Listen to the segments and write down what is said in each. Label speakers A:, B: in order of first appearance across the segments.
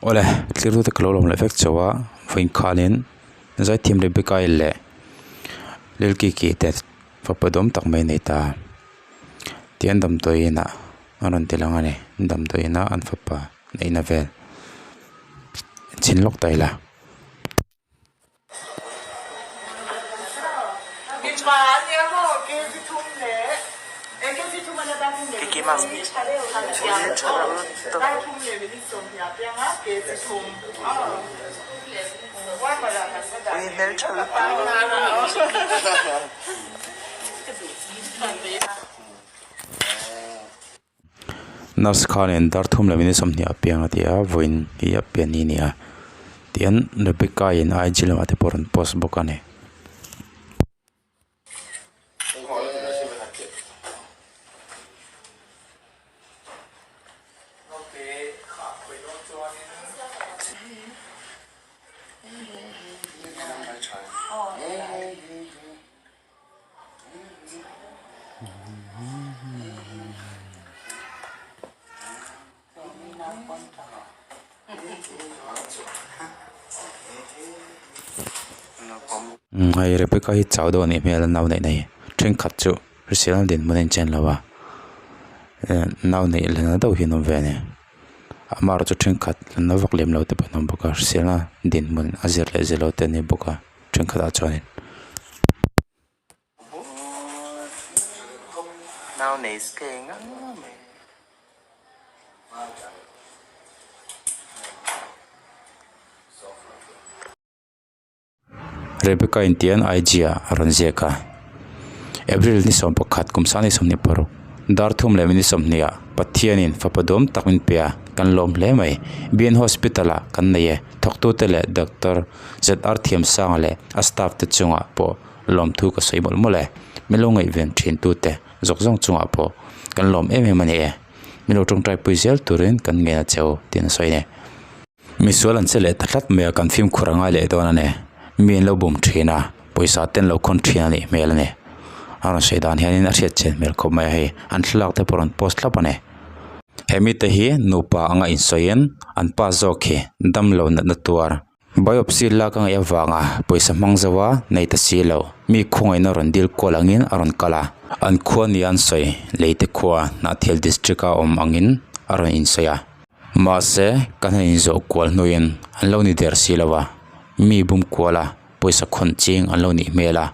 A: Awle, thlir tute ka lo lawm leh vek chauh a, vawiin khanin Zaithiam Rebecca-i leh Lilkiki te fapa dawm tak mai a nei ta. Tihian damdawi inah an rawn ti lang a ni, damdawi inah an fapa neihna vel chhin lawk ta ila. Nurse khanin dar thum leh minute sawmhnih a piang a ti a vawiin hi a pian ni a ni a tihian Rebecca in IG lamah te pawh a rawn post bawk a ni. Hei Rebecca hi chau deuh a nih hmel a nau neih na hi thenkhat chu hrisel dinhmun a inchen lo a eh nau neih leh deuh hi an awm ve a ni amaherawh chu thenkhat la vak lem lo te pawh an awm bawk a hriselna dinhmun a zir leh zir lo te an ni bawk a thenkhatah chuanin. Rebecca in tian IG ah a rawn ziak a April ni 11 kum sang ni 26 dar thum leh minute 20 ah Pathianin fapa duam tak min pe a kan lawm hle mai BN Hospital ah kan nei e thawktute leh Doctor ZR Thiamsanga leh a staff te chungah pawh lawmthu ka sawi mawlh mawlh e min lo ngaihven thin tute zawk zawng chungah pawh kan lawm em em a ni e min lo tawngtai pui zel turin kan ngen a che u tiin a sawi a ni. Misual an che leh ta tlat mai a kan fimkhur a ngai leh dawn a ni mi an lo bum thin a pawisa te an lo khawn thin a nih hmel a ni a rawn sawi dan hianin a hriat chian hmel khawp mai a hei an thlalak te pawh a rawn post thlap a ni he mite hi nupa anga insawiin an pa zawk hi damlo natna tuar biopsy lak a ngaih avanga pawisa hmang zo a nei ta si lo mi khawngaihna rawn dil kual angin a rawn kal a an khua ni an sawi leite khua Hnahthial district a awm angin a rawn insawi a. Mahse, kan han inzawh kual hnuin an lo ni der si lo a, mi bum kual a, pawisa khawn ching an lo nih hmel a,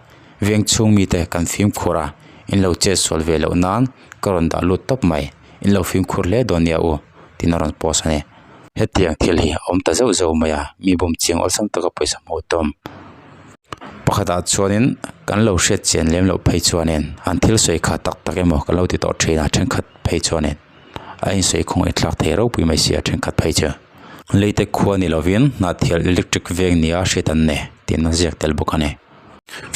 A: veng chhung mite kan fimkhur a, in lo chet sual ve loh nan ka rawn dah lut tawp mai, in lo fimkhur hle dawn nia u, tiin a rawn post a ni. Hetiang thil hi a awm ta zeuh zeuh mai a, mi bum ching awlsam taka pawisa hmuh tawm. Pakhatah chuanin kan lo hriat chian lem loh phei chuanin an thil sawi kha tak tak emaw kan lo ti tawh thin a, thenkhat phei chuanin. a insawi khawngaih thlak thei ropui mai sia thenkhat phei chu leite khua ni lovin hnahthial electric veng nia hriat an nei tiin a ziak tel bawk a ni.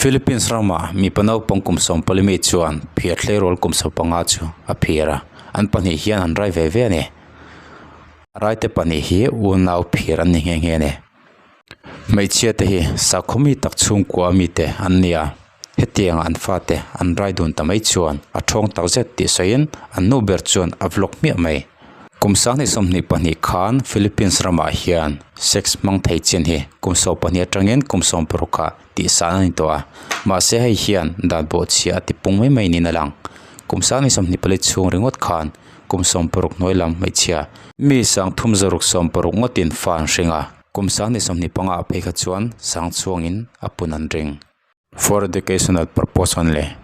A: Philippines ramah mipa naupang kum sawmpali mi chuan phiar tleirawl kum 15 chu a phiar a, an pahnih hian an rai ve ve a ni. A raite pahnih hi unau phiar an ni nghe nghe a ni. Hmeichhia te hi sakhaw mi tak chhungkua mite an ni a, hetiang an fate an rai dun ta mai chuan a thawng tak zet tih sawiin an nu ber chuan a vlog hmiah mai. Kum 2022 khan Philippines ramah hian sex hmang thei chin hi kum 12 atangin kum 16 ah tihsan a ni tawh a, mahse hei hian dan bawhchhia a tipung mai mai niin a lang. Kum 2024 chhung ringawt khan kum 16 hnuai lam hmeichhia mi 360 ngawtin fa an hring a. Kum 2025 ah phei kha chuan sang chhuangin a pun an ring. For educational purpose only.